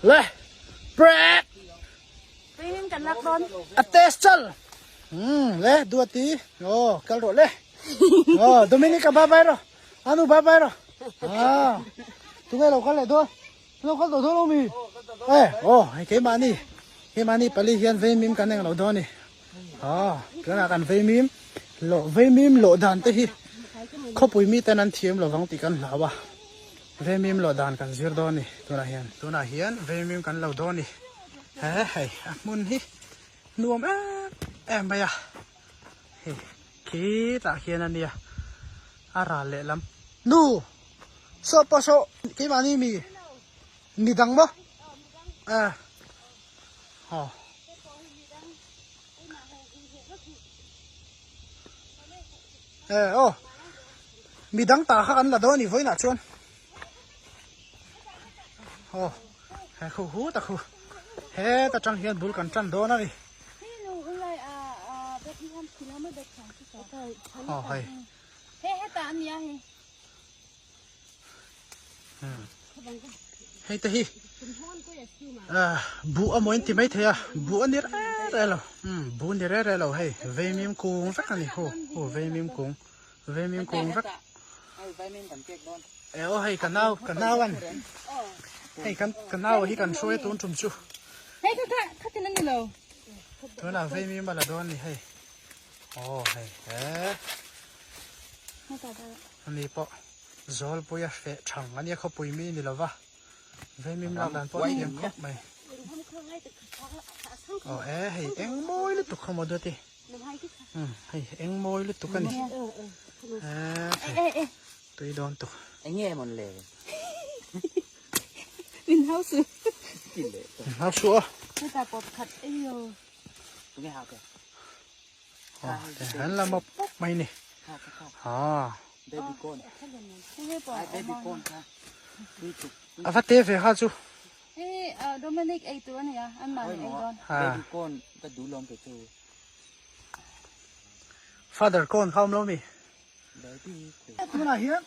Le Brad Tuiin kan lak dawn. A test chal. Hmm, le duati. Oh, kal rawh le. Oh, Dominica bye bye ro. Anu bye bye ro. Ah. Tu ngai lo kal le do. Lo kal do do lo mi. Eh, oh, hei keimahni. Keimahni pali hian vei mim kan eng lo dawn ni. Ah, tunah kan vei mim lo vei mim lo dan te hi khawpui mi ten an thiam lovang tih kan hlau a. Vei mim lo dan kan zir dawn ni tunah hian. Tunah hian vei mim kan lo dawn ni. He hei a hmun hi nuam em em mai a. Hei khitah khian a nia a ral lehlam. Nu! Saw pawh saw keimahni mi mi dang maw? Eh. Aw. Eh aw. Mi dang ta kha kan la dawn a ni vawiinah chuan. Aw he khu hu ta khu heta tang hian bul kan tan dawn a ni. Aw hei. Hei te hi buh a maw in ti mai thei a buh a ni reh reh lo buh a ni reh reh lo hei veimim kung vek a ni hu hu veimim kung veimim kung vek e aw hei ka nau ka nau an hei kan ka nau hi kan hruai tun tum chu tunah veimim a la dawn a ni hei aw hei he ani pawh Zawlpuia feh thang a nia khawpui mi ni lova Vemim lak dan pawh a thiam khawp mai. Aw e hei eng mawi lutuk kha maw duati. Um hei eng mawi lutuk a ni. E tui dawn tuk. Eng nge mawn le? Min hau su. Min hau su a. Heta pawp khat eio. Tunge hau ke? An la mawp mawp mai ni. Ha. Baby corn. Ai baby corn kha. A va te ve kha chu. Hei Dominic ei tur ania an mahni ei dawn. Baby corn ka duh lawm ke chu. Father corn kha awm lo mi. Tunah hian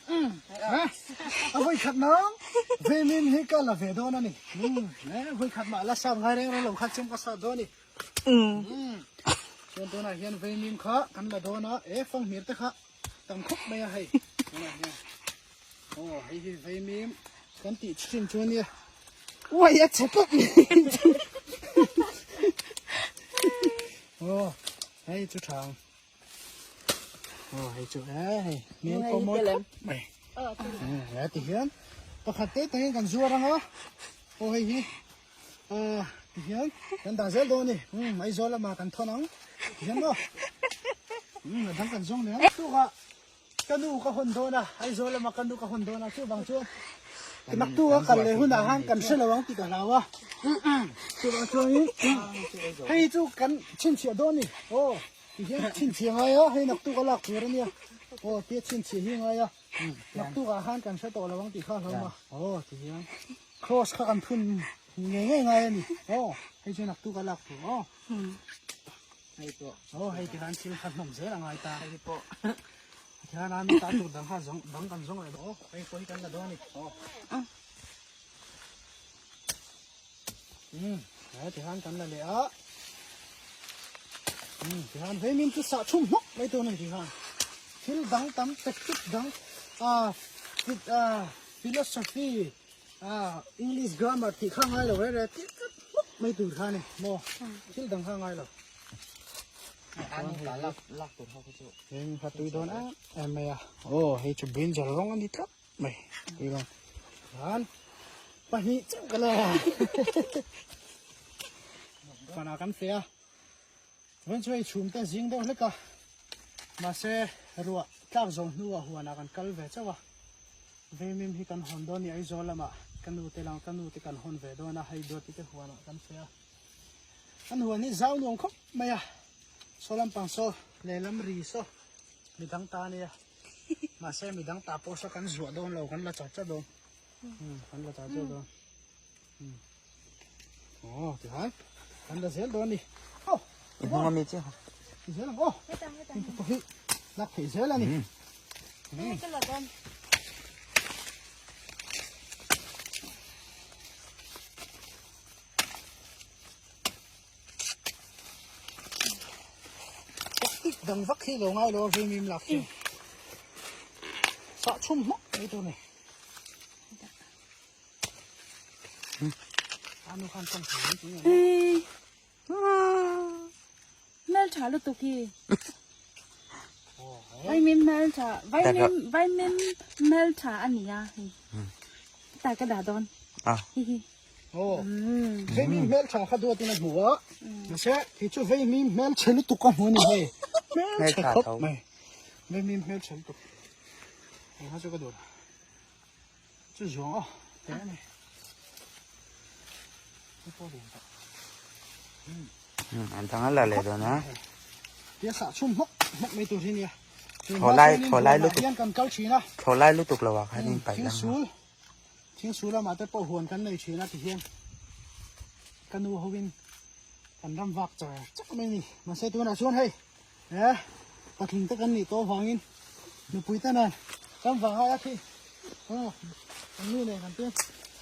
a vawi khat nang veimin hi ka la ve dawn a ni. Vawi khat mah la sat ngai reng reng lo kha chuan ka sat dawn a ni. Chuan tunah hian veimim kha kan la dawn a, e fanghmir te kha tam khawp mai a hei. Tunah hian aw hei hi veimim kan tih thin chu ania. Uai a chhe pawp mai. Aw hei chu tha ang. Aw hei chu e hei hmel pawh mawi khawp mai. He ti hian pakhat te te hian kan zuar ang a, aw hei hi. Aw tihian kan dah zel dawn a ni. Umm Aizawl lamah kan thawn ang tihian maw. Umm a dang kan zawng leh ang. Tukah ka nu ka hawn dawn a, Aizawl lamah ka nu ka hawn dawn a, chuvang chuan naktuk a kal leh hunah khan kan hre lo ang tih ka hlau a. Chuvang chuanin hei chu kan chhinchhiah dawn a ni. Aw tihian chhinchhiah ngai a, hei naktuk a lak tur a nia. Aw tia chhinchhiah hi ngai a, naktukah khan kan hre tawh lo ang tih kha hlauhawm a. Aw tihian. Cross kha kan phun ngei ngei ngai a ni. Aw, hei chu naktuk a lak tur aw. Hei pawh. Aw, hei tikhan thil kha hnawm zel a ngai ta. Hei pawh. Tikhan a mi ta tur dang kha zawng dang kan zawng leh aw. Hei pawh hi kan la dawn a ni. Aw. Um, hei tikhan kan la leh a. Um, tikhan vei min chu sah thum hmawk mai tur a ni tikhan. Thil dang tam tactic dang ah ah philosophy Ah, English grammar tih kha ngai lo reh reh tih tlat hmawk mai tur kha a ni maw? Thil dang kha ngai lo. Heng kha tui dawn em em mai a. Aw, hei chu brinjal rawng a ni tlat mai. Tui dawn. Chuan pahnih chauh ka la. Panah kan feh a. Chuan chu hei chhum te zing deuh hlek a. Mahse ruah tlak zawh hnuah huanah kan kal ve chauh a. Veimim hi kan hawn dawn a ni Aizawl lamah ka nu te lang ka nu te kan hawn ve dawn a hei Duati te huanah kan feh a. An huan hi zau nuam khawp mai a. Saw lampang saw lehlam ri saw midang ta a nia. Mahse midang ta pawh saw kan zuah dawn lo kan la char char dawn. Kan la char char dawn. Aw tihan kan la zel dawn a ni. Aw I hnung ami chiah. Ti zel ang aw. Heta heta. Hei pawh hi lak theih zel a ni. Hei ka la dawn. Dang vak hi lo ngai lo a vaimim lak hi. Sah chhum hmak mai tur ni. Anu khan tawng thei mai tui Hey. Hmel tha lutuk hi. Vaimim hmel tha, vaimim vaimim hmel tha a nia hei. Ta ka dah dawn. Ah. Hi hi. Aw. Vaimim hmel tha kha duatin a hmu a. Mahse kei chu vaimim hmel chhe lutuk a hmu a ni hei. Hmel chhe khawp mai. Vaimim hmel chhe lutuk. Eng kha chu ka duh. Chu zuang aw te a ni. Hei pawh lian tawh. An dang a la leh dawn a. Tia sah chhum hmawk hmawk mai tur hi nia. Thaw lai thaw lai lutuk. Hian kan kal thin a. Thaw lai lutuk lo ah khan in paih lang. Thingsul thingsul lamah te pawh huan kan nei thin a ti hian ka nu hovin kan ram vak char char mai ni. Mahse tunah chuan hei He patling te kan nih tawh avangin nupui te nen ram vang aia khi aw kan nu nen kan te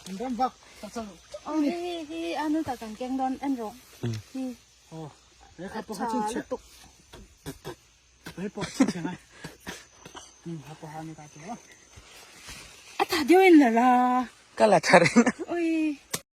kan ram vak ta chal Aw hi hi hi a nu tak kan keng dawn en rawh hi aw he kha pawh kha chin chhe he pawh chin chhe ngai ha pawh ha ni ta chu a tha deuh in la la ka la tha reng ui.